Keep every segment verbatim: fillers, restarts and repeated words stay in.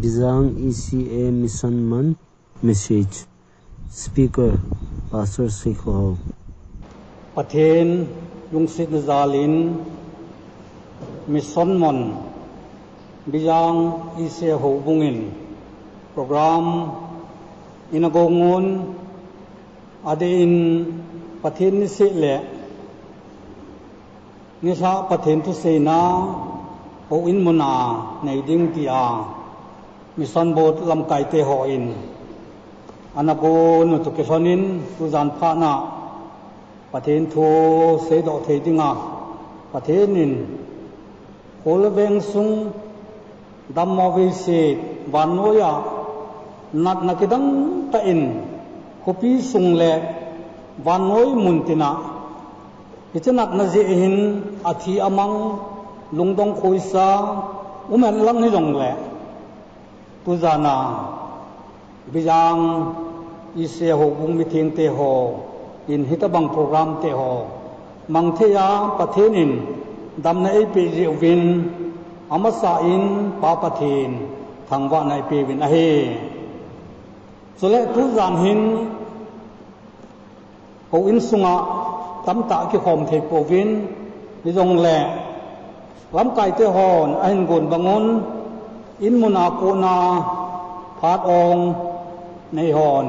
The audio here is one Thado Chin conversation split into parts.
Bijang E C A Mission Month message. Speaker, Pastor Seikho Hau. Pathen lungsetna jalin Mission Month Bijang E C A houbung in program ina gongun, adeh in Pathen niseh le nilhah Pathen thuseina houin muna nei ding tia Mission Board lamkaite hon ana gon u toh kilhonin tujan phatna Pathen thu seidoh thei dinga Pathen in kho le veng sung dammo veiset vannoiya natna kidang tah in khopi sung le vannoi muntina hiche natna jeh hin athi amang lungdong khoisa um hen lang hijongle tujana Bijang E C A houbung mithengte hon hitobang program te ho mangtheiya Pathen in damna eipeh jeh uvin amasa in Pa Pathen thangvahna ipeuvin ahi. Chule tujan hin houin sunga tamtah kikhom thei pouvin hijongle lamkaite hon ahin gon bangun in muna kona phat ong nei hon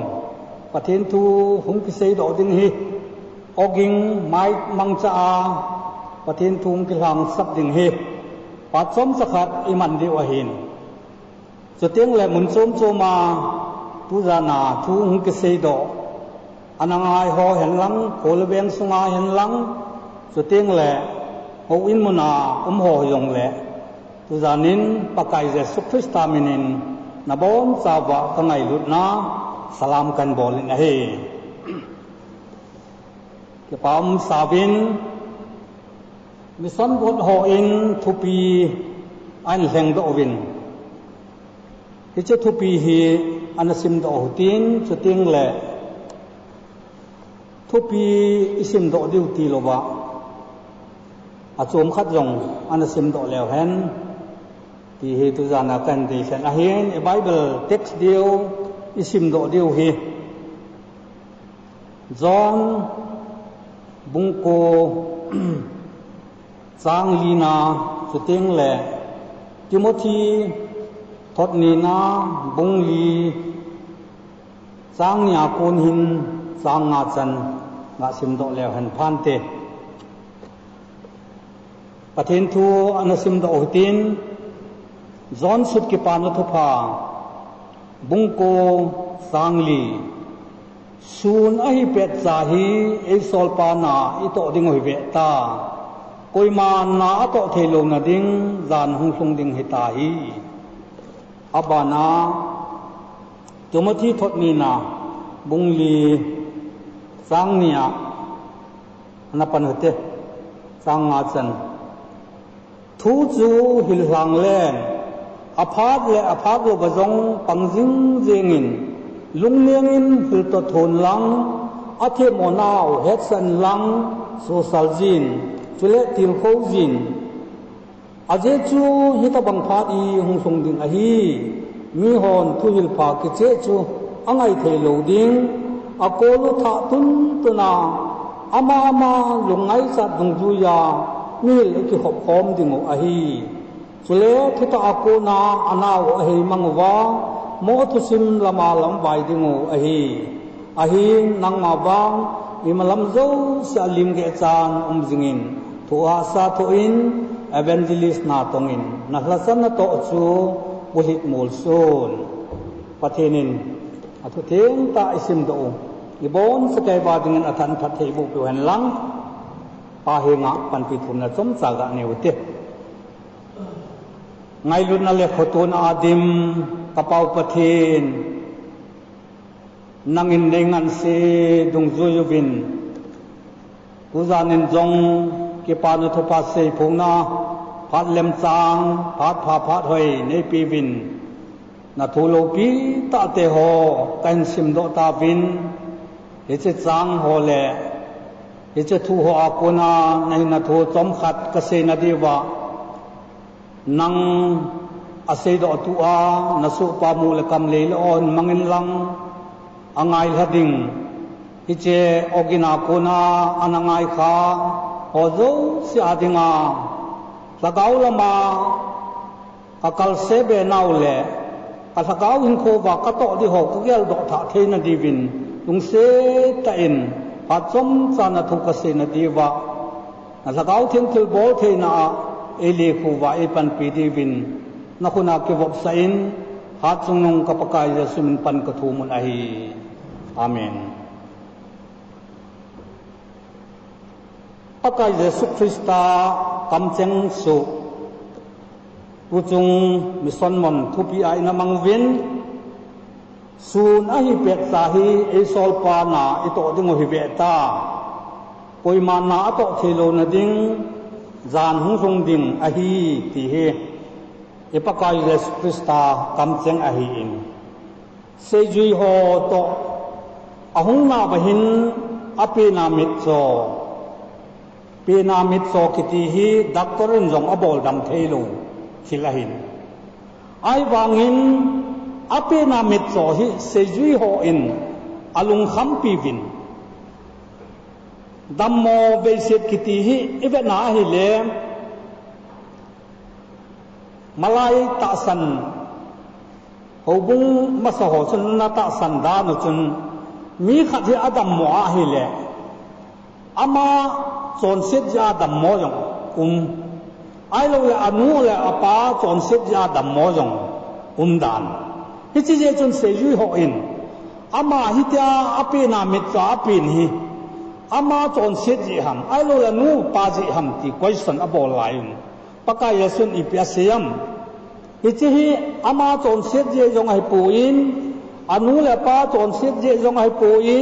Pathen thu hung kiseidoh ding hi oging mai mangcha a Pathen thu hung kilhangsap ding hi phat chomcha khat iman diu ahin. Chuteng le mun chom choma tujana thu hung kiseidoh ana ngai ho hen lang, kho le veng sunga hen lang, chuteng le houin muna um ho jong le tujanin Pakai Jesu Christa minin nabonchauva kangailutna salam kahin bolin ahi. Kipa umsauvin Mission Board hon thupi ahin lhengdoh uvin hiche thupi hi ana simdoh u hitin, chuteng le thupi isimdoh diu tilouva achom khat jong ana simdoh leu hen ti hi tujana kahin deisah ahin, i Bible text diu isimdoh diu hi John bung ko chang lina, chuteng le Timothy thot nina bung li chang nia kon hin chang nga chan gasimdoh leu hen phante. Pathen thu ana simdoh u hitin, John sut Kipana Thupha bung ko chang li. Sun ahi petcha hi eisolpa na itoh ding u hiveta. Koiman na atoh theilouna ding jan hung lhung ding hitahi. Abana Timothy thot nina bung li chang nia ana pan u hite, chang nga chan. Thu chu hilhang leng, aphat le aphat louva jong pang jingjing in, lungneng in hilto thon lang, athem u nau hetsan lang, sosal jin, chule tilkhou jin. Ajeh chu hitobang phat i hung lhung ding ahi. Mihon thuhilpha kicheh chu angai thei lou ding. Akol u thah tuntun a, ama ama lungngaichat dungjuiya mihil akikhop khom ding u ahi. Chule thutah a kona anau ahei mang uva, mo thusim lama lamvai ding u ahi. Ahin nangma vang, imalam jousea limgeh chan um jingin, thu hahsa thoh in, evangelist na tongin, na lhasan natoh chu bulhit molsun. Pathen in athu thengtah isimdoh u, ibonchauva dingin athanphat thei boh peh u hen lang, Pa henga panpi thumna chomcha ganei u hite. Ngailutna le khotona a dim, ka Pa u Pathen, nangin nei ngansi dungjui uvin, tujan in jong Kipana Thupha seiphongna phat lemchang, phat pha phat hoi neipeuvin, na thu loupi tahte ho kahin simdoh tauvin, hiche chang ho le hiche thu ho a kona nahin na thu chomkhat kaseina diuva, nang Aseidoh tua, nasohpa mu le kam lei le o hin mangin lang, angai lha ding. Hiche ogin a kona ana ngai kha ho jouse a dinga, lhagao lama kakal se be nau le, ka lhagao hinkho uva katoh ding ho kageldoh thah theina diuvin, lungset tah in, phat chomcha na thu kasei na diuva, na lhagao theng thilbol theina a, eile khu uva eipanpi diuvin, na khut a kivopsah in, Hatchungnung ka Pakai Jesu min pan kathum un ahi. Amen. Pakai Jesu Christa kamcheng suh. Tuchung mission mon thupi a ina mang uvin, sun ahi petcha hi eisolpa na itoh ding u hi veta. Koima na atoh thei louna ding, jan hung lhung ding ahi ti hi. I Pakai Jesu Christa kamcheng ahi in. Seijui ho toh ahung nauva hin apena mitcho. Pena mitcho kiti hi doctor in jong abol dam thei lou thil ahin. Ahivangin apena mitcho hi seijui ho in alungkhampi uvin. Dammo veiset kiti hi i vetna ahile, malai tahsan, houbung masa ho chun na tahsan dan u chun, mi khat hi adammo ahile, ama chonset jeh a dammo jong um. Ahilouleh anu le apa chonset jeh a dammo jong um dan. Hiche jeh chun seijui ho in, ama hitia apena mitcho a apen hi, ama chonset jeh ham, ahilouleh anu pa jeh ham ti question abol lai in. Pakai Jesun ipi asei em? Hiche hi ama chonset jeh jong ahipoi, anu le apa chonset jeh jong ahipoi,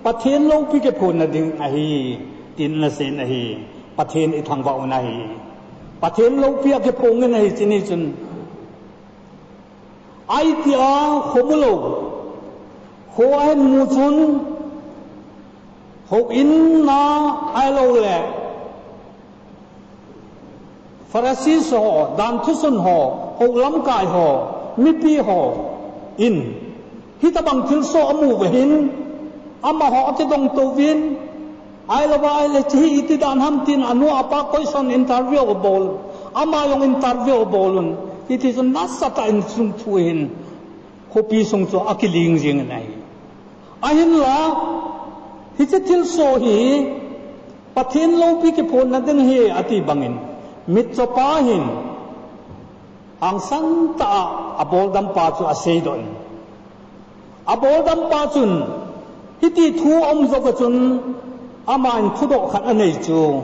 Pathen loupi kiphonna ding ahi, tin ana seiyin ahi. Pathen ithangvah un ahi. Pathen loupi a kiphong in ahi, hiche ni chun. Ahi tia, khomu lou. Kho ahin mu chun, houin na ahilouleh Pharisee ho, danthusun ho, hou lamkai ho, mipi ho in, hitabang thilsoh amu uva hin, amaho akidong touvin, ahilouva ahile hiche hi iti dan ham tin anu apa question interview abol, ama jong interview abol un, hiti chun nasatah in chun thu hin, khopi sung chu akiling jeng in ahi. Ahinla, hiche thilsoh hi, Pathen loupi kiphonna ding ahi ati bangin, mitchopa hin, hangsan tah a, aboldampa chu aseidoh in. Aboldampa chun, hiti thu aum jou a chun, aman thudoh khat anei chu.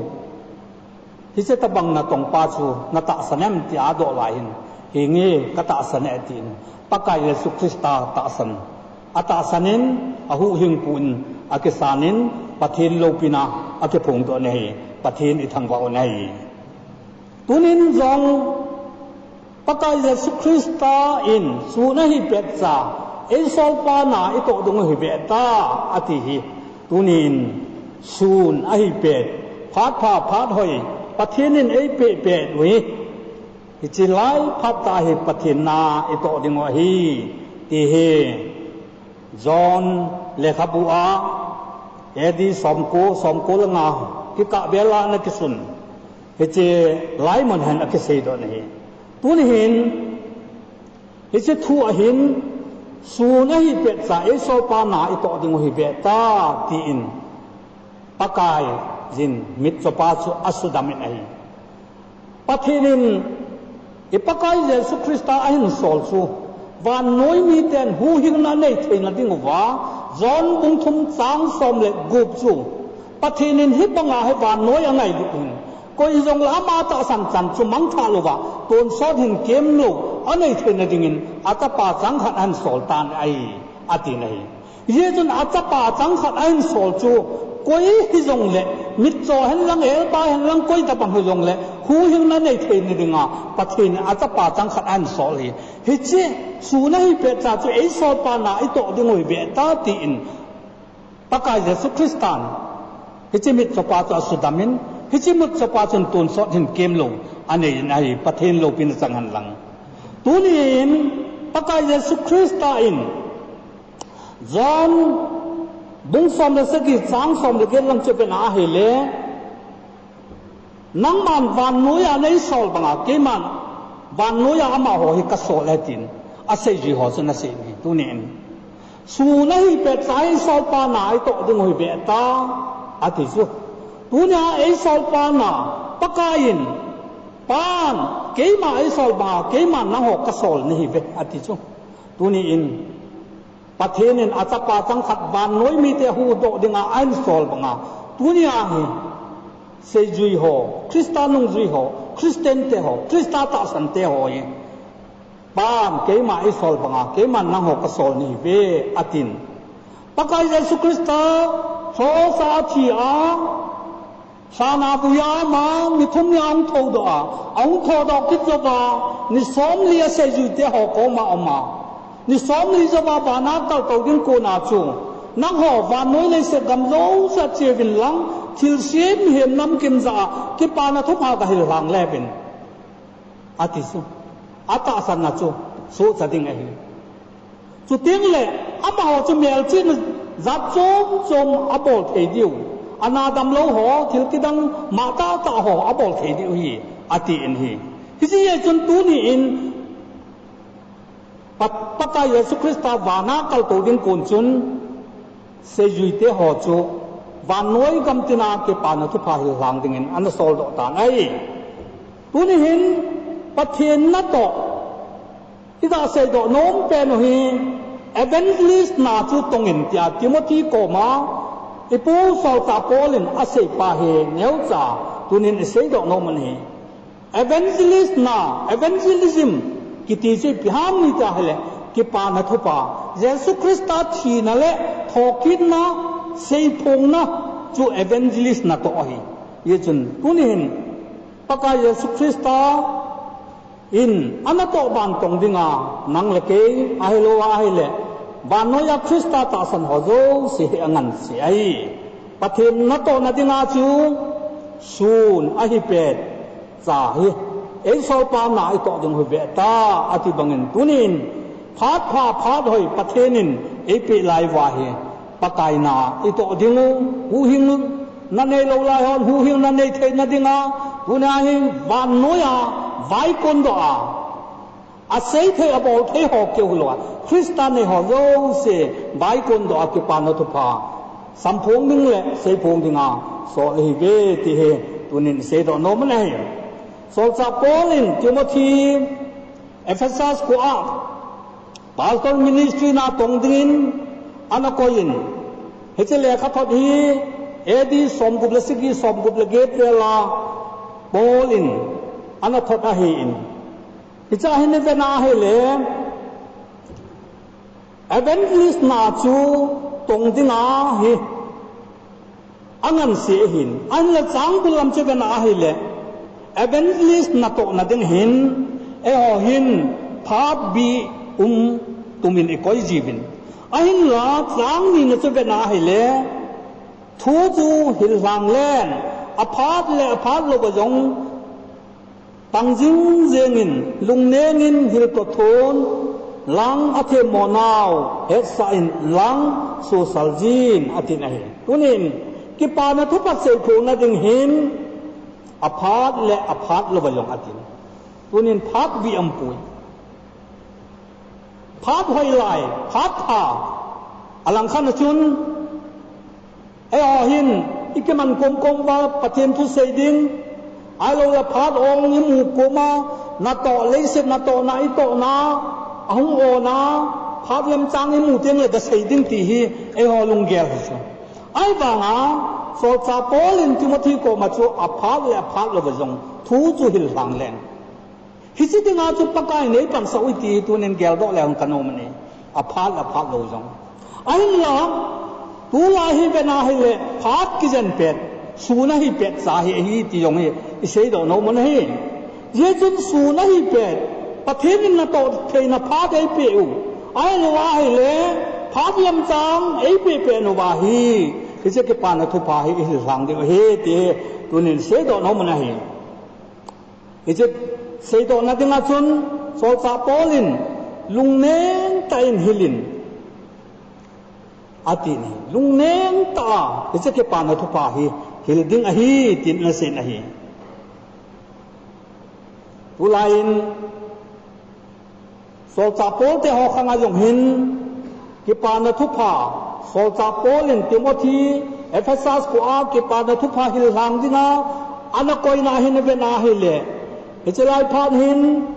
Hiche tabang natongpa chu natahsan em tia adoh lai hin, henge katahsan e atin, Pakai Jesu Christa tahsan. Atahsan in, ahuhhingpu in, akisan in, Pathen loupina akiphongdoh in ahi, Pathen ithangvah un ahi. Tunin jong, Pakai Jesu Christa in sun ahi petcha, eisolpa na itoh ding u hi veta, ati hi. Tunin sun ahi pet, phat pha, phat hoi, Pathen in eipeh pet u hi. Hiche lai phat a hi Pathen na itoh ding u ahi, ti hi. John lekhabu a, A D somko, somko le nga, kikah vel a ana kisun. Hiche lai mun hin akiseidoh in ahi. Tuni hin, hiche thu a hin, sun ahi petcha, eisolpa na itoh ding u hi veta, tin, Pakai jin mitchopa chu asudam in ahi. Pathen in i Pakai Jesu Christa ahinsol chu, vannoi miten huhhingna anei theina ding uva, John bung thum chang som le gup chu, Pathen in hibanga hi vannoi angailut in, koi hijongle ama tahsan chan chu mangthah louva, tonsot hinkho lou anei theina dingin, achapa changkhat ahinsol tan ahi, atin ahi. Hijeh chun achapa changkhat ahinsol chu, koi hijongle, mitcho henlang, elpa henlang, koi tabang hijongle, huhhingna nei theina dinga, Pathen in achapa changkhat ahinsol ahi. Hiche, sun ahi petcha chu, eisolpa na itoh ding u hi veta, tin, Pakai Jesu Christan, hiche mitchopa chu asudam in, hiche mitchopa chun tonsot hinkho lou anei in ahi, Pathen loupina chang henlang. Tunin Pakai Jesu Christa in John bung som le sagi chang som le get lang chu pen ahile, nangman vannoiya neisol banga keiman vannoiya amaho hi kasol e tin aseijui ho chu nasei in ahi. Tunin sun ahi pet cha hi eisolpa na itoh ding u hi ve ta ati chu. Tunia eisolpa na Pakaiyin, Pan, keima eisol banga keiman nangho kasol nahi ve ati chu. Tunin Pathen in achapa changkhat vannoi mite huhdoh dinga ahinsol banga, tunia hi seijui ho, Christa nungjui ho, Christian te ho, Christa tahsan te ho hi, Pan, keima eisol banga keiman nangho kasol nahi ve atin. Pakai Jesu Christa cross a athi a, Lhana vuiya ama ni thum nia ahung thoudoh a, ahung thoudoh kit jouva, ni somli a seijuite ho koma aum a, ni somli jouva vana kaltou ding kona chu, nangho vannoi leiset gam jousea cheuvin lang, thilse mihem namkim jah a kipana thupha gahil lhang leuvin, ati chu. Atahsanna chu sohcha ding ahi. Chutengle amaho chu melchihna jat chom chom abol thei diu, ana damlou ho, thil kidang mah tahtah ho abol thei diu ahi, atin ahi. Hiche jeh chun tunin Pa-, Pakai Jesu Christa vana kaltou ding kon chun, seijuite ho chu vannoi gamtina kipana thupha hil lhang dingin ana soldoh tan ahi. Tuni hin Pathen natoh, iga seidoh nom pen u hi, evangelist na chu tongin tia Timothy koma ipu solchah Paul in aseipa hi neocha tunin iseidoh nom u ahi. Evangelist na, evangelism kiti chu ipi ham iti ahile, kipana thupha, Jesu Christa thina le thokitna, seiphongna chu evangelist natoh ahi. Hijeh chun tuni hin Pakai Jesu Christa in anatoh ban tong dinga nang le kei, ahilou ahile vannoiya Christa tahsan ho jouse hi angansea ahi. Pathen natohna dinga chu sun ahi pet cha hi eisolpa na itoh ding u hi ve ta ati bangin tunin phat pha phat hoi Pathen in eipeh lai uva hi Pakai na itoh ding u, huhhingna neilou lai hon huhhingna neitheina dinga, tunia hi vannoiya vaikondoh a, aseithei abolthei ho keu hilouva, Christa nei ho jouse vaikondoh a kipana thupha samphong ding le seiphong dinga sol ahi ve ti hi tunin iseidoh nom u ahi. Solchah Paul in Timothy Ephesus khoa pastor ministry na tong dingin ana koiyin, hiche lekhathot hi A D somgup le sagi somgup le get vel a Paul in ana thot ahin, hichea hin ivena ahile evangelist na chu tong dinga hi angansea ahin, ahinla chang bul lam chu ivena ahile evangelist natohna ding hin eiho hin phat bih um tumin ikoi jiuvin, ahinla chang nina chu ivena ahile thu chu hil lhang len, aphat le aphat louva jong tang jing jengin, lungnengin hiltoh thon lang, athemmo nau hetsah in lang, sosal jin atin ahi. Tunin kipana thupha seiphongna ding hin aphat le aphat louva jong atin, tunin phat bih aumpoi. Phat hoilai, phat pha, alangkhat a chun eiho hin ikiman komkom uva Pathen thu sei ding, ahiloule phat ong imu koma, natoh, leiset natohna itohna ahung ona, phat lemchang imu tengle gasei ding ti hi eiho lunggel hichu. Ahivanga solchah Paul in Timothy koma chu aphat le aphat louva jong thu chu hil lhang len. Hiche dinga chu Pakai in eipansah u ahi ti tunin geldoh le hung kanom ahi. Aphat le aphat lou jong. Ahinla tulai hi vena ahile phat kijen pet, sun ahi pet cha hi ahi ti jong hi iseidoh nom u ahi. Hijeh chun sun ahi pet, Pathen in natoh theina phat eipeh u, ahilou ahile phat lamchang eipeh pet uva hi, hiche kipana thupha hi ihil lhang diu ahi ti hi tunin seidoh nom u ahi. Hiche seidohna dinga chun Solchah Paul in, "Lungneng tah in hilin," ati ahi. Lungneng tah a, hiche kipana thupha hi hil ding ahi, tin ana seiyin ahi. Tulai in, Solchah Paul te ho khang a jong hin, kipana thupha, Solchah Paul in Timothy, Ephesus khoa kipana thupha hil lhang dinga, ana koina hin aven ahile, hiche lai phat hin,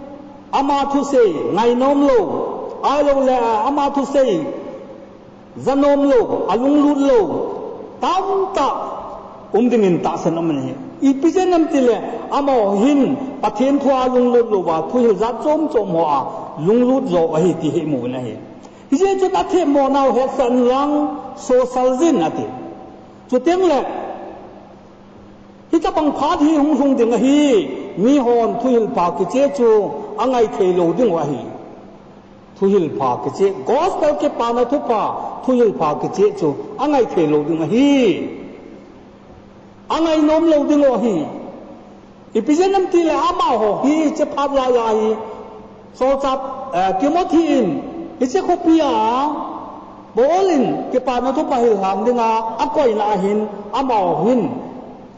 ama thusei ngainom lou, ahilou le ama thusei janom lou, alunglut lou, tamtah um dingin tahsan aum in ahi. Ipi jeh ham itile, amaho hin Pathen thu a lunglut louva, thuhil jat chom chom hoa lunglut jo ahi ti hi imu in ahi. Hijeh chun athemmo nau hetsah in lang, sosal jin ati. Chuteng le, hitabang phat hi hung lhung ding ahi, mihon thuhil pha kicheh chu angai thei lou ding u ahi. Thuhil pha kicheh, gospel kipana thupha, thuhil pha kicheh chu angai thei lou ding ahi. Angai nom lou ding u ahi. Ipi jeh ham itile amaho hi hiche phat laiya hi, Solchah, eh, Timothy in, hiche khopia, Paul in kipana thupha hil lhang dinga akoina ahin, amaho hin,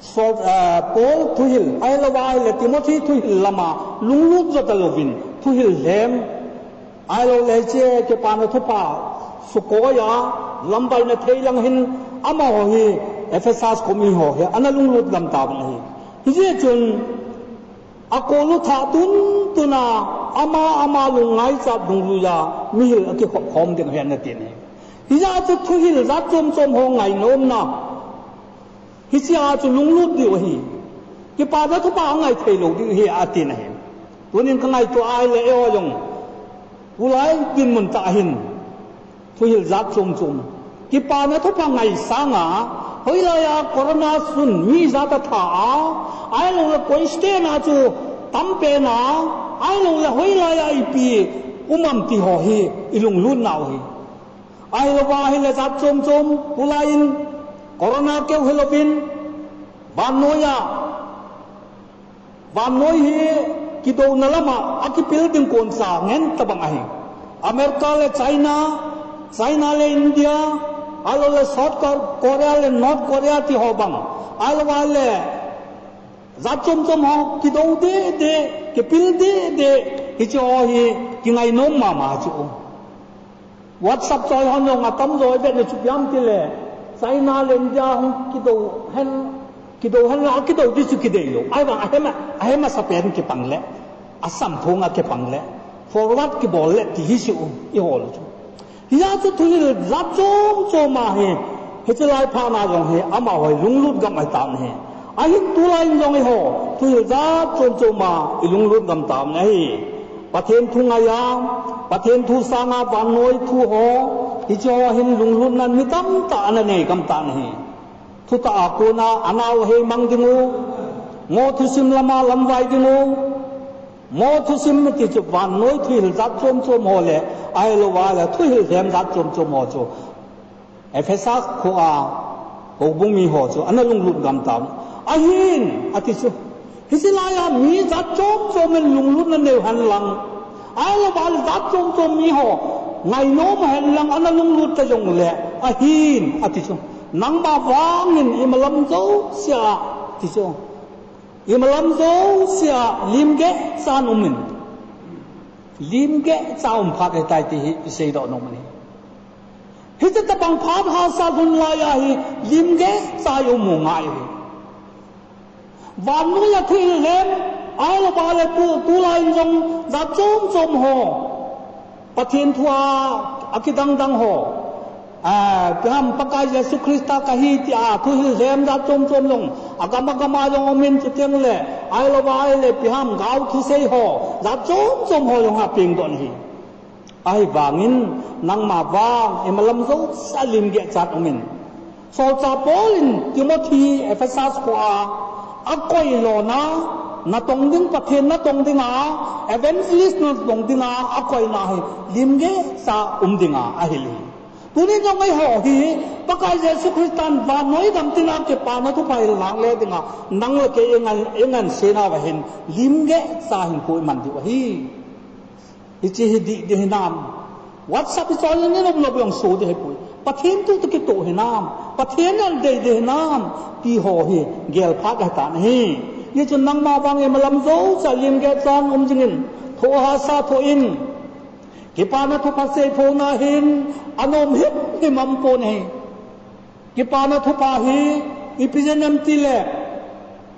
Sol, eh, Paul thuhil, ahilouva ahile Timothy thuhil lama lunglut jo talouvin, thuhil lhem, ahilou le hiche kipana thupha sukoi a, lambaina thei lang hin, amaho hi Ephesus khomi ho hi ana lunglut gam tauvin ahi. Hijeh chun, akol u thah tun tun a, ama, ama lung ngaichat dungjuiya mihil akikhop khom ding ahi ana tin ahi. Hijeh a chu thuhil jat chom chom ho ngainomna, hichea chu lunglut diu ahi. Kipana thupha angai thei lou diu ahi atin ahi. Tunin kangaito ahile eiho jong, tulai dinmun tah hin, thuhil jat chom chom, kipana thupha ngai sanga, hoilaiya corona sun mi jat atha a, ahilou le koi state a chu tampen a, ahilou le hoilaiya ipi um am ti ho hi ilunglut nau ahi. Ahilouva ahile jat chom chom, tulai in corona keu hilouvin, vannoiya, vannoi hi kidouna lama akipil ding koncha ngen tabang ahi. America le China, China le India, ahilou le South Kor-, Korea le North Korea ti ho bang, ahilouva le jat chom chom ho kidou deh deh, kipil deh deh, hiche ho hi kingainom mama chu. WhatsApp choi hon jong atamjo ivet le chu ipi ham itile, China le India hung kidou hen, kidou hen la, kidou di chu kidei lou. Ahivang ahem, ahem asapen kipang le, asamphong a kipang le, forward kibol le ti hi chu, ihol chu. Hijeh a chu thuhil jat chom chom ahi, hiche lai phat na jong hi, amaho hi lunglut gam ahitan ahi. Ahin tulai in jong eiho, thuhil jat chom chom a ilunglut gam tauvin ahi. Pathen thu ngaiya, Pathen thu sanga vannoi thu ho, hiche ho hin lunglutna mi tamtah ana nei gam tan ahi. Thutah a kona anao ahei mang ding u, mo thusim lama lamvai ding u, mo thusim ti chu vannoi thuhil jat chom chom ho le, ahilouva le thuhil lhem jat chom chom ho chu Ephesus khoa houbung mi ho chu ana lunglut gam tauvin. Ahin, ati chu. Hiche laiya mi jat chom chom in lunglutna neiu hen lang, ahilouva le jat chom chom mi ho ngainom hen lang ana lunglut ta jongle, ahin, ati chu. Nangma vangin imalam jousea, ti chu. Imalam jousea limgeh chan umin. Limgeh cha um phat ahitai ti hi iseidoh nom ahi. Hiche tabang phat hahsa lhun laiya hi limgeh cha i um u ngai ahi. Vannoiya thuhil lhem, ahilouva le tu, tulai in jong jat chom chom ho, Pathen thu a akidang dang ho, a, ipi ham Pakai Jesu Christa kahi tia thuhil lhem jat chom chom jong, agam agam a jong umin chuteng le, ahilouva ahile ipi ham gao thusei ho, jat chom chom ho jong apengdoh in ahi. Ahivangin, nangma vang, imalam jousea limgeh chan umin. Solchah Paul in Timothy Ephesus khoa akoi lona, natong ding Pathen natong dinga, evangelist natong dinga, akoina hi limgeh cha um dinga ahil ahi. Tunin jong eiho hi, Pakai Jesu Christan vannoi gam tina kipana thupha hil lhang le dinga, nang le kei ingan, ingansena uva hin, limgeh cha hinkho iman diu ahi. Hiche hi dih ding hinam. WhatsApp hi chol in um lou jong so ding hipoi. Pathen thu toh kitoh hinam. Pathen in dei ding hinam. Ti ho hi gel phat ahitan ahi. Hichun nangma vang imalam jousea lim geh chan um jingin. Thoh hahsa thoh in. Kipana thupha seiphongna hin anom himhim aumpon ahi. Kipana thupha hi ipi jeh ham itile,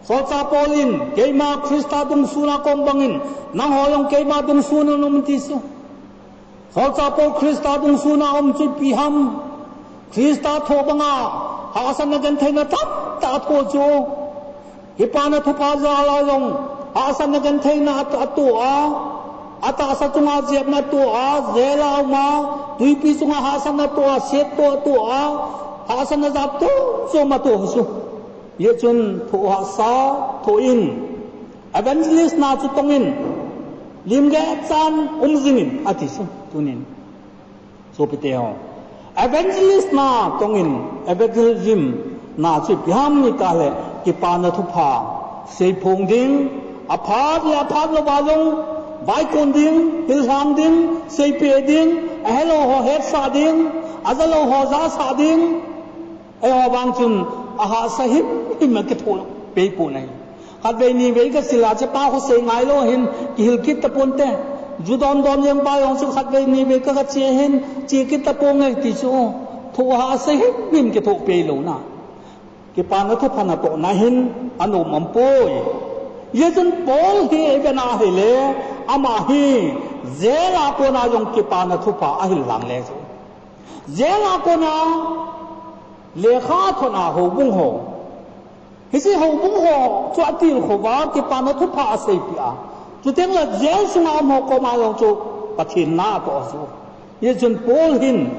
Solchah Paul in, keima Christa dungsunga kaum bangin, nangho jong keima dungsunga naum ati chu. Solchah Paul Christa dungsunga aum chu ipi ham. Christa thoh banga, hahsatna gentheina tamtah athoh chu. Kipana thupha jal a jong, hahsatna gentheina atoh a, atahsa chunga jepna atoh a, jail a aum a, twipi chunga hahsatna atoh a, set toh atoh a, hahsatna jat chom chom atoh chu. Hichun thoh hahsa thoh in, evangelist na chu tong in, lim geh chan um jingin ati chu tunin. Sopite ho. Evangelist na tong in, evangelism na chu ipi ham itile, kipana thupha seiphong ding, aphat le aphat louva jong vaikon ding, hillhang ding, seipeh ding, ahelou ho hetsah ding, ajalou ho jasah ding. Eiho vang chun ahahsa himhim a kithoh pei pon ahi. Khatvei nivei kasil a, chepa khu sei ngailou hin kihil kit taponte. Ju don don jeng pa jong chu khatvei nivei ka, kache hin che kit taponge ti chu. Thoh hahsa himhim kithoh pei louna. Kipana thupha natohna hin anom aumpoi. Hichun Paul hi ivet na hile, ama hi jail a kona jong kipana thupha ahil lhangle chu. Jail a kona lekha thot a houbung ho. Hiche houbung ho chu atilkhou va kipana thupha aseipeh a. Chuteng le jail sunga um ho koma jong chu Pathen na atoh a chu. Hichun Paul hin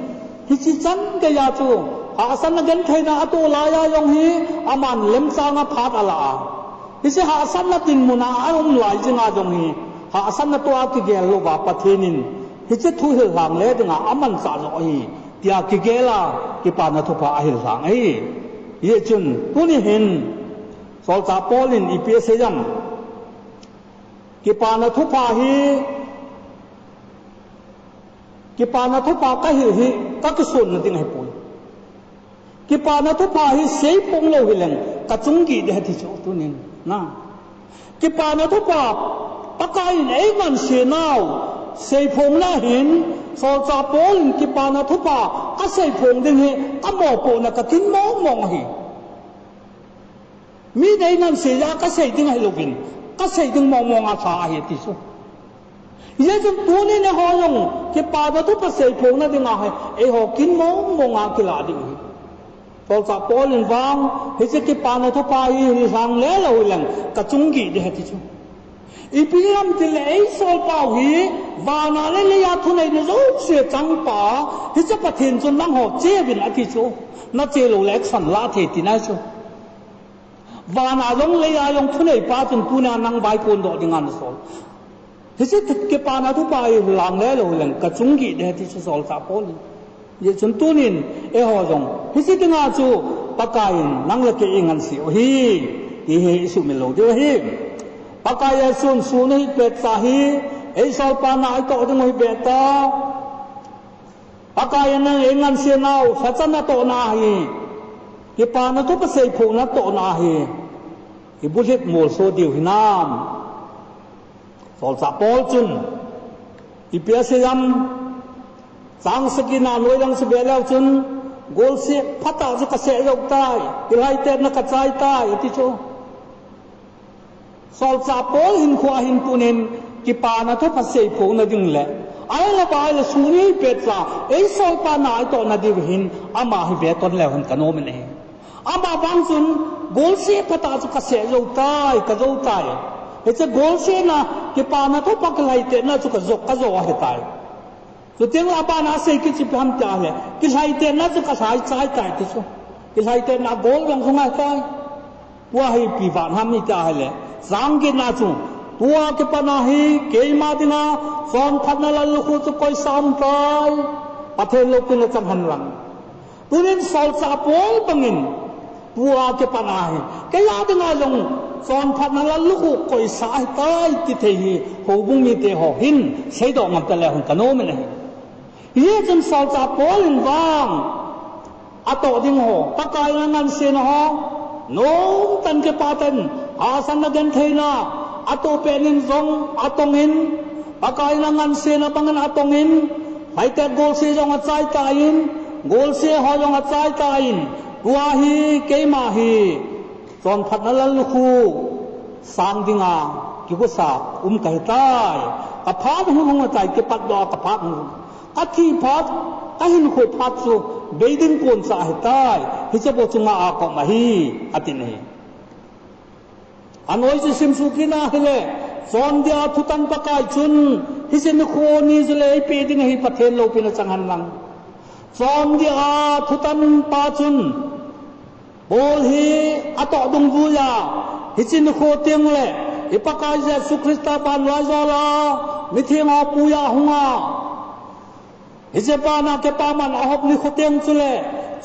hiche chan geiya chu hahsatna gentheina atoh laiya jong hi aman lemchang a phat ala a. Hiche hahsatna dinmun a aum lai jinga jong hi hahsatna toh a kigel louva Pathen in hiche thu hil lhangle dinga amanchah joh ahi. Tia kigel a, kipana thupha ahil lhang ahi. Hichun, tuni hin, Solchah Paul in ipi asei ham. Kipana thupha hi, kipana thupha kahil hi, kakisonna ding ahipoi. Kipana thupha hi seiphong lou hileng, kachung gih ding ahi ti chu, tunin, na. Kipana thupha, Pakai in eingansenau, seiphongna hin, Solchah Paul in kipana thupha, aseiphong ding hi, kamopohna katin mong mong ahi. Min einganse a kasei ding ahilouvin, kasei ding mong mong a lha ahi ti chu. Hijeh chun tunin eiho jong, kipana thupha seiphongna dinga hi, eiho kin mong mong a kilah diu ahi. Solchah Paul in vang, hiche kipana thupha hi hil lhangle lou hileng, kachung gih ding ahi ti chu. Ipi ham itile eisolpau hi, vana le leiya thuneina jouse changpa, hiche Pathen chun nangho cheuvin ati chu. Nache loule action la thei tina chu. Vana jong leiya jong thuneipa chun tunia nang vaikon doh dinga nasol. Hiche kipana thupha hi hil lhangle lou hileng kachung gih ding ahi ti chu Solchah Paul in. Hijeh chun tunin, eiho jong, hiche dinga chu, Pakai in, nang le kei einganse u ahi, ti hi isumil lou diu ahi. Pakai Jesun sun ahipet cha hi, eisolpa na itoh ding u ahi beta. Pakai in nang eingansenau, lhacha natohna hi, kipana thupha seiphong natohna hi, ibulhit molso diu hinam. Solchah Paul chun, ipi asei ham, chang sagi na noilang chu veleu chun, golseh phatah chu kaseh jou tai, kilhaitetna kachai tai, ati chu. Solchah Paul hinkhoa hin tunin, kipana thupha seiphongna ding le, ahilou va ahile sun ahipet cha, eisolpa na itohna diu hin, ama hi veton leu hen kanom in ahi. Ama vang chun, golseh phatah chu kaseh jou tai, kajou tai. Hiche golsehna, kipana thupha kilhaitetna chu kajo, kajo ahitai. Chuteng le abana asei kit chu ipi ham tia ahile, kilhaitetna chu kalhai chai tai ti chu. Kilhaitetna gol jong chu ngai tai. Tua hi ipi vang ham iti ahile, chang getna chu, tua kipana hi keima dinga chonphatna lallukhuh chu koisa um tai. Pathen loupina chang hen lang. Tunin Solchah Paul bangin, tua kipana hi, keia dinga jong Chonphatna lallukhuh koisa ahitai ti thei hi houbung mite ho hin seidoh ngam tale hung kanom in ahi. Hijeh chun solchah Paul in vang atoh ding ho, Pakai in angansena ho, nomtah in kipah tah in, hahsatna gentheina atoh pet in jong atong in, Pakai in angansena bangin atong in, phaitep golseh jong achai tan, golseh ho jong achai tan, tua hi keima hi chonphatna lallukhuh sang dinga kigosa um kahitai. Kaphat hung hung ahitai, kipatdoh a kaphat hung hung. Kathi phat, kahinkho phat chu beiding koncha ahitai. Hiche bou chu ngah a kaum ahi, atin ahi. Anoi chu simsuh kit na hile, chondia thutan Pakai chun hiche nikho ni chule eipeh ding ahi, Pathen loupina chang hen lang. Chondia thutan pa chun Paul hi atoh dungjuiya, hiche nikho tengle i Pakai Jesu Christa vanlaijol a mitheng ho puiya hunga, hiche bana kipaman ahop nikho teng chule,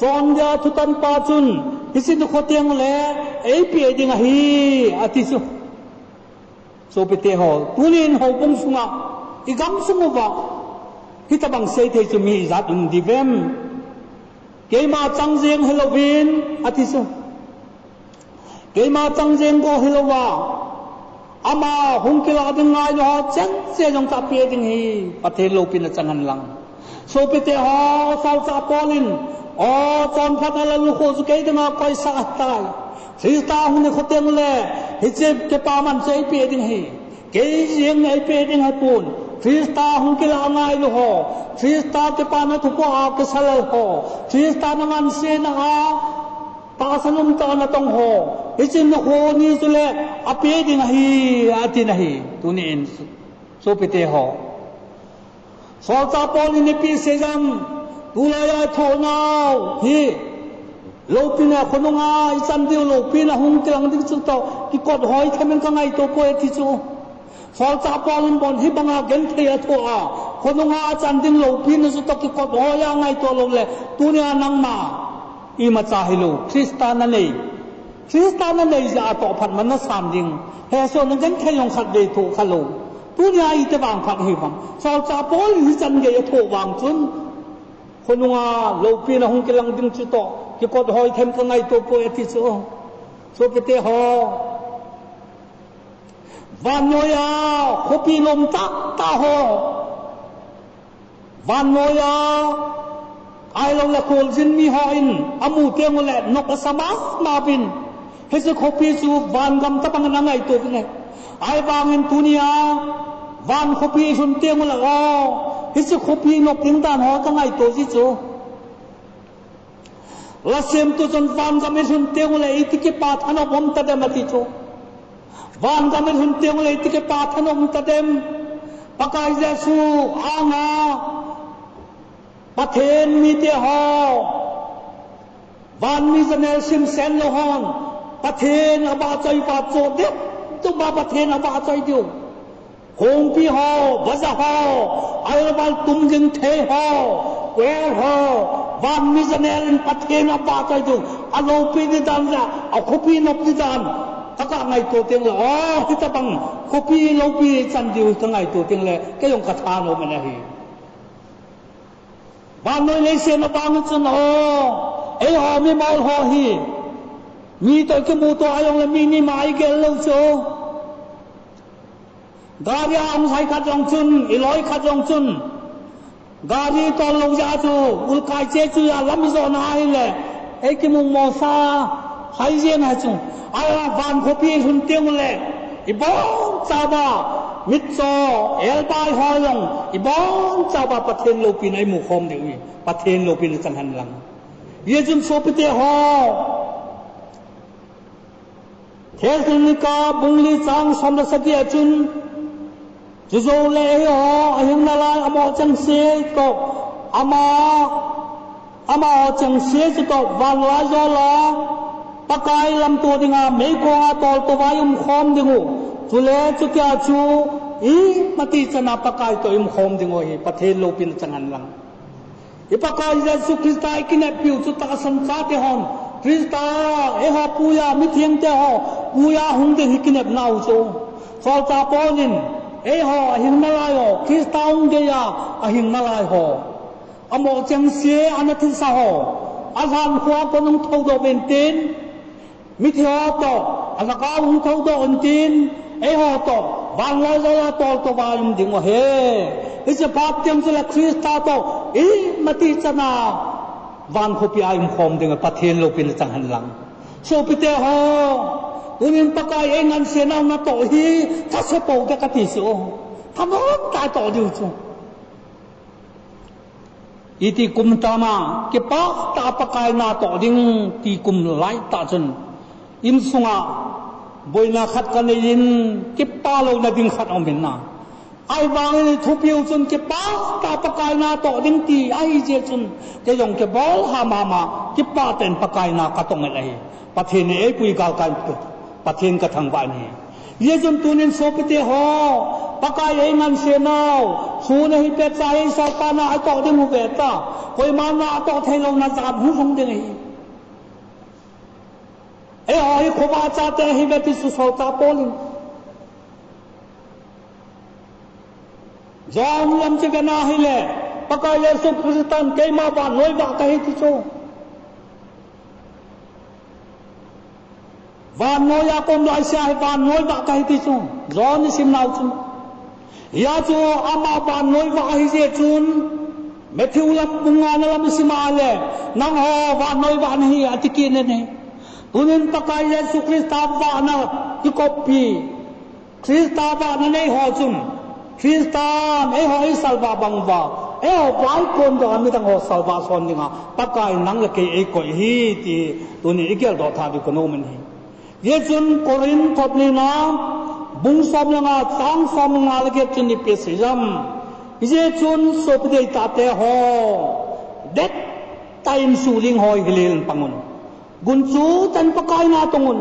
chondia thutan pa chun hiche nikho tengle eipeh ding ahi, ati chu. Sopite ho, tunin houbung sunga, i gamsung uva hitobang seithei chu mi ijat um diuvem? Keima chang jeng hilouvin, ati chu. Keima chang jeng go hilouva, ama hung kilah ding ngailou ho chengse jong kapeh ding ahi, Pathen loupina chang hen lang. Sopite ho, solchah Paul in, o, chonphatna lallukhuh chu kei dinga koisa ahitai. Christa hung nikho tengle hiche kipaman chu eipeh ding ahi. Kei jeng eipeh ding ahipon, Christa hung kilah ngailou ho, Christa kipana thuphua kisalal ho, Christa in angansena a tahsan umtah a natong ho, hiche nikho ni chule apeh ding ahi, atin ahi. Tunin, sopite ho, solchah Paul in ipi asei em? Tulaiya ithohnau hi loupina khonunga ichan diu, loupina hung kilang ding chutoh kikot hoi themin kangaito poi, ati chu. Solchah Paul in bon hibanga genthei athoh a, khonunga achan ding loupina chutoh kikot hoiya ngaito loule, tunia nangma imacha hilou Christa nanei, Christa nanei jeh a tohphat man nasan ding, hesoh nagenthei jong khatvei thoh khalou, tunia itobang phat hiuvem? Solchah Paul in hichan gei athoh vang chun, khonunga loupina hung kilang ding chutoh kikot hoi them kangaito poi, ati chu. Sopite ho, vannoiya khopi nom tahtah ho, vannoiya ahiloule kholjin mi hon amu tengule nop asa mama uvin, hiche khopi chu vangam tobangin angaito uvin ahi. Ahivangin tunia van khopi ilhun tengule, o, hiche khopi nop ding dan ho kangaito ji chu. Lasemtu chun vangam ilhun tengule iti kipa thanop um tadem ati chu. Vangam ilhun tengule iti kipa thanop um tadem? Pakai Jesu anga Pathen mite ho, vanmi janel simsen lou hon Pathen avahchoi pa chu dipdup a Pathen avahchoi diu. Khongpi ho, baja ho, alval tum jing thei ho, kwel ho, vanmi janel in Pathen avahchoi diu, aloupi ding dan le akhopi nop ding dan kaga ngaito tengle, o, hitobang khopi loupi chan diu kangaito tengle kei jong kathanom in ahi. Vannoi leiset a vang chun, o, eiho mimol ho hi mi toh kimuto a jongle mi ni ma igel lou chu. Gari a hung sai khat jong chun, iloi khat jong chun, gari tol lou jeh a chu, ulkai che chu a lam ijona ahile, eikimu mosa hai jeng ahi chu. Ahivang van khopi ilhun tengule, ibonchauva mitcho, elbai ho jong, ibonchauva Pathen loupina imu khom diu ahi, Pathen loupina chang hen lang. Hijeh chun sopite ho, Thessalonica bung li chang som le sagi a chun, chujou le eiho ahing nalai amaho chengse toh, ama, amaho chengse chutoh vanlaijol a Pakai lamto dinga meikonga toltouva i umkhom diu. Chule chutia chu imati chana Pakai toh i umkhom diu ahi, Pathen loupina chang hen lang. I Pakai Jesu Christa i kineppiu chu tahsan chate hon, Christa, eiho puiya mithengte ho, Huiya hung ding hi kinepnau chu. Solchah Paul in, eiho ahing nalai ho, Christa hung geiya ahing nalai ho, amo chengse ana thilsa ho, alhan khua kon hung thoudoh uvin tin, mithi ho toh alhagao hung thoudoh un tin, eiho toh vanloi joiya toltou va um ding u ahi. Hiche phat teng chule Christa toh imatih chana van khopia ium khom ding a Pathen loupina chang hen lang. Sopite ho, tunin Pakai eingansenau natoh hi thase pou te kati chu. Thanom tah a toh diu chu. Iti kum tama kipah tah a Pakai natoh ding ti kum laitah chun, insunga boina khat kanei in, kipah louna ding khat aum in na. Ahivangin thupiu chun kipah tah a Pakai natoh ding ti ahi jeh chun, kei jong kibol ham ham a, kipah tah in Pakai na katong in ahi. Pathen in eipui galkai, Pathen kathangvah in ahi. Hijeh chun tunin sopite ho, Pakai eingansenau, sun ahi pet cha eisalpa na atoh ding uve ta, koima na atoh theilouna jat hung lhung ding ahi. Eiho hi khovah chate ahiuve ti chu Solchah Paul in. John lam chu vena ahile, Pakai Jesu Christan keima vannoi vah kahi ti chu. Vannoiya kaum laisea hi vannoi vah kahi ti chu. John isimnau chu. Hia chu ama vannoi vah ahi jeh chun, Matthew lam bung ngana lam isim a le, nangho vannoi vah nahi ati kit in ahi. Tunin Pakai Jesu Christa vahna kikoppi, Christa vahna nei ho chun, Christan eiho eisalvah bang uva, eiho vaikon doh a midang ho salvah son dinga Pakai in nang le kei eikoi ahi ti tunin igeldoh thah diu kanom in ahi. Hijeh chun Corinth thot nina, bung som le nga, chang som le nga le get chun ipi asei em? Hijeh chun sopi deitahte ho, dettah in suhling hoi hilel in pang un. Gunchu tah in Pakai na tong un.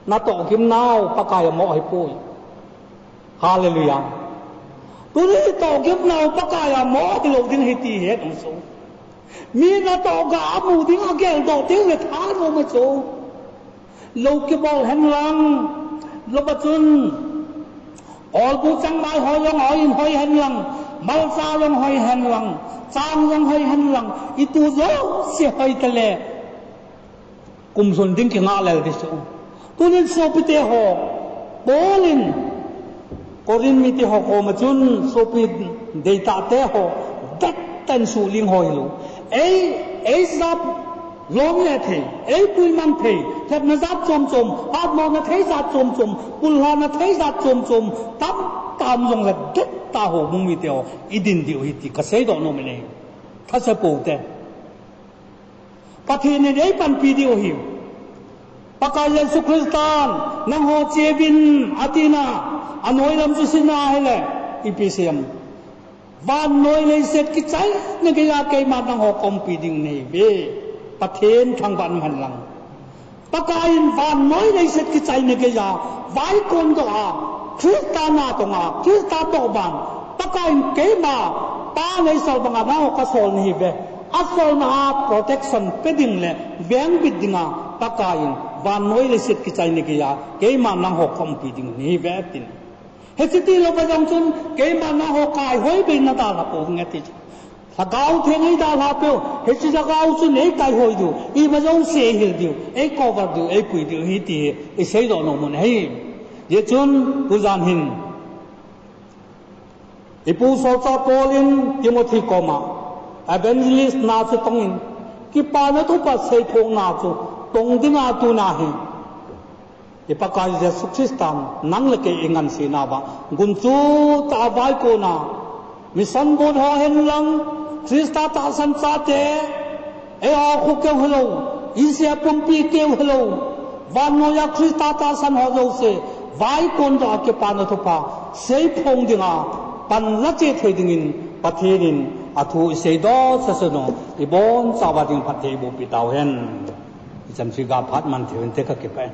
Natoh gimnau Pakai amo ahipoi. Hallelujah. Tuni toh gimnau Pakai amo ahilou ding ahi ti het un chu. Mi natoh ga amu ding ageldoh ding le thanom a chu. Lou kibol hen lang, lou a chun, olbu changmai ho jong hoi in hoi hen lang, malcha jong hoi hen lang, chang jong hoi hen lang, itu jouse hoi tale. Kum sun ding kingah lel ding chu. Tunin sopite ho, Paul in Corinth mite ho koma chun sopi deitahte ho, dettah in suhling hoi hilou. Ei, eijap lom le thei, eipui mang thei, lhepna jat chom chom, hatmona thei jat chom chom, pullhana thei jat chom chom, tamtah um jongle dettah houbung mite ho idin diu ahi ti kaseidoh nom in ahi. Thase pou te. Pathen in eipanpi diu ahi. Pakai Jesu Christan, nangho cheuvin, atina, anoilam chu sina ahile, ipi asei em? Vannoi leiset kichaina geiya keiman nangho kaumpi ding nahiuve. Pathen thangvah in um hen lang. Pakai in vannoi leiset kichaina geiya vaikon doh a, Christa na tonga, Christa toh ban, Pakai in keima, Pa neisol banga nangho kasol nahiuve. Asolna a protection pe ding le vengbit dinga Pakai in vannoi leiset kichaina geiya keiman nangho kaumpi ding nahiuve atin. Hiche tilou va jong chun keiman nangho kaihoi bei nadalha pou nge ti chu. Lhagao Theng eidalha peu, hiche lhagao chun eikaihoi diu, ima jouse eihil diu, eicover diu, eipui diu ahi ti hi iseidoh nom un ahi. Hijeh chun tujan hin, ipu solchah Paul in Timothy koma, evangelist na chu tongin, kipana thupha seiphongna chu tong dinga tuna hi, i Pakai Jesu Christan nang le kei eingansenauva, gunchu tah a vaikona, mission board ho hen lang, Christa tahsan chate, eiho khu keu hilou, E C F pumpi keu hilou, vannoiya Christa tahsan ho jouse, vaikon doh a kipana thupha seiphong dinga, panla cheh thei dingin, Pathen in athu iseidoh sasanu, ibonchauva ding phatthei eibohpi tauhen. Ichan chu iga phat man thei uvin te kakipah e.